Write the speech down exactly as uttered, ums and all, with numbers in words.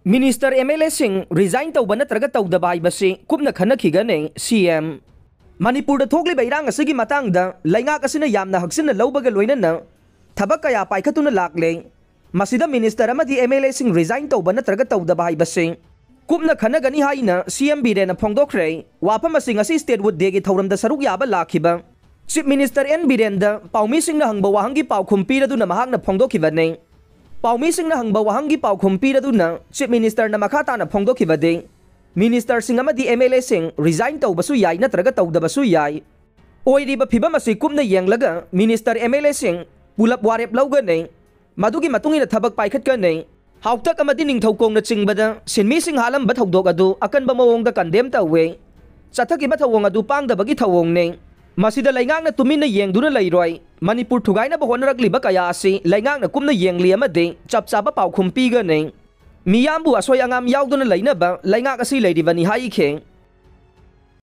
Minister, M L ꯑꯦꯁꯤꯡ resign ꯇꯧꯕ ꯅꯠꯇ꯭ꯔꯒ ꯇꯧꯗꯕ ꯍꯥꯏꯕꯁꯤ ꯀꯨꯞꯅ ꯈꯟꯅꯈꯤꯒꯅꯤ꯫ ꯁꯤ ꯑꯦꯝ꯫ ꯃꯅꯤꯄꯨꯔꯗ ꯊꯣꯛꯂꯤꯕ ꯏꯔꯥꯡ ꯑꯁꯤꯒꯤ ꯃꯇꯥꯡꯗ ꯂꯩꯉꯥꯛ ꯑꯁꯤꯅ ꯌꯥꯝꯅ ꯍꯛꯆꯤꯟꯅ ꯂꯧꯕꯒ ꯂꯣꯏꯅꯅ ꯊꯕꯛ ꯀꯌꯥ ꯄꯥꯏꯈꯠꯇꯨꯅ ꯂꯥꯛꯂꯦ꯫ ꯃꯁꯤꯗ ꯃꯤꯅꯤꯁꯇꯔ ꯑꯃꯗꯤ ꯑꯦꯝ ꯑꯦꯜ ꯑꯦꯁꯤꯡ ꯔꯤꯖꯥꯏꯟ ꯇꯧꯕ ꯅꯠꯇ꯭ꯔꯒ ꯇꯧꯗꯕ ꯍꯥꯏꯕꯁꯤ ꯀꯨꯞꯅ ꯈꯟꯅꯒꯅꯤ ꯍꯥꯏꯅ ꯁꯤ ꯑꯦꯝ ꯕꯤꯔꯦꯟꯅ ꯐꯣꯡꯗꯣꯛꯈ꯭ꯔꯦ꯫ ꯋꯥꯐꯝ ꯑꯁꯤ ꯉꯁꯤ ꯁ꯭ꯇꯦꯠꯋꯨꯗ ꯗꯦꯒꯤ ꯊꯧꯔꯝꯗ ꯁꯔꯨꯛ ꯌꯥꯕ ꯂꯥꯛꯈꯤꯕ ꯆꯤꯐ ꯃꯤꯅꯤꯁꯇꯔ ꯑꯦꯟ ꯕꯤꯔꯦꯟꯗ ꯄꯥꯎꯃꯤꯁꯤꯡꯅ ꯍꯪꯕ ꯋꯥꯍꯪꯒꯤ ꯄꯥꯎꯈꯨꯝ ꯄꯤꯔꯗꯨꯅ ꯃꯍꯥꯛꯅ ꯐꯣꯡꯗꯣꯛꯈꯤꯕꯅꯤ꯫ ꯄꯥꯎꯃꯤꯁꯤꯡꯅ ꯍꯪꯕ ꯋꯥꯍꯪꯒꯤ ꯄꯥꯎꯈꯨꯝ ꯄꯤꯔꯗꯨꯅ ꯆꯤꯐ ꯃꯤꯅꯤꯁꯇꯔꯅ ꯃꯈꯥ ꯇꯥꯅ ꯐꯣꯡꯗꯣꯛꯈꯤꯕꯗꯤ, ꯃꯤꯅꯤꯁꯇꯔꯁꯤꯡ ꯑꯃꯗꯤ ꯑꯦꯝ ꯑꯦꯜ ꯑꯦꯁꯤꯡ ꯔꯤꯖꯥꯏꯟ ꯇꯧꯕꯁꯨ ꯌꯥꯏ ꯅꯠꯇ꯭ꯔꯒ ꯇꯧꯗꯕꯁꯨ ꯌꯥꯏ꯫ ꯑꯣꯏꯔꯤꯕ ꯐꯤꯕꯝ ꯑꯁꯤ ꯀꯨꯞꯅ ꯌꯦꯡꯂꯒ ꯃꯤꯅꯤꯁꯇꯔ, ꯑꯦꯝ ꯑꯦꯜ ꯑꯦꯁꯤꯡ ꯄꯨꯂꯞ ꯋꯥꯔꯦꯞ ꯂꯧꯒꯅꯤ꯫ ꯃꯗꯨꯒꯤ ꯃꯇꯨꯡ ꯏꯟꯅ ꯊꯕꯛ ꯄꯥꯏꯈꯠꯀꯅꯤ꯫ ꯍꯥꯎꯇꯛ ꯑꯃꯗꯤ ꯅꯤꯡꯊꯧꯀꯣꯡꯅꯆꯤꯡꯕꯗ ꯁꯤꯟꯃꯤꯁꯤꯡ ꯍꯥꯠꯂꯝꯕ ꯊꯧꯗꯣꯛ ꯑꯗꯨ ꯑꯀꯟꯕ ꯃꯑꯣꯡꯗ ꯀꯟꯗꯦꯝ ꯇꯧꯏ꯫ ꯆꯠꯊꯈꯤꯕ ꯊꯧꯑꯣꯡ ꯑꯗꯨ ꯄꯥꯡꯗꯕꯒꯤ ꯊꯧꯑꯣꯡꯅꯤ꯫ ꯃꯁꯤꯗ ꯂꯩꯉꯥꯛꯅ ꯇꯨꯃꯤꯟꯅ ꯌꯦꯡꯗꯨꯅ ꯂꯩꯔꯣꯏ꯫ ꯃꯅꯤꯄꯨꯔ ꯊꯨꯒꯥꯏꯅꯕ ꯍꯣꯠꯅꯔꯛꯂꯤꯕ ꯀꯌꯥ ꯑꯁꯤ ꯂꯩꯉꯥꯛꯅ ꯀꯨꯞꯅ ꯌꯦꯡꯂꯤ ꯑꯃꯗꯤ ꯆꯞ ꯆꯥꯕ ꯄꯥꯎꯈꯨꯝ ꯄꯤꯒꯅꯤ꯫ ꯃꯤꯌꯥꯝꯕꯨ ꯑꯁꯣꯏ ꯑꯉꯥꯝ ꯌꯥꯎꯗꯅ ꯂꯩꯅꯕ ꯂꯩꯉꯥꯛ ꯑꯁꯤ ꯂꯩꯔꯤꯕꯅꯤ ꯍꯥꯏꯈꯤ꯫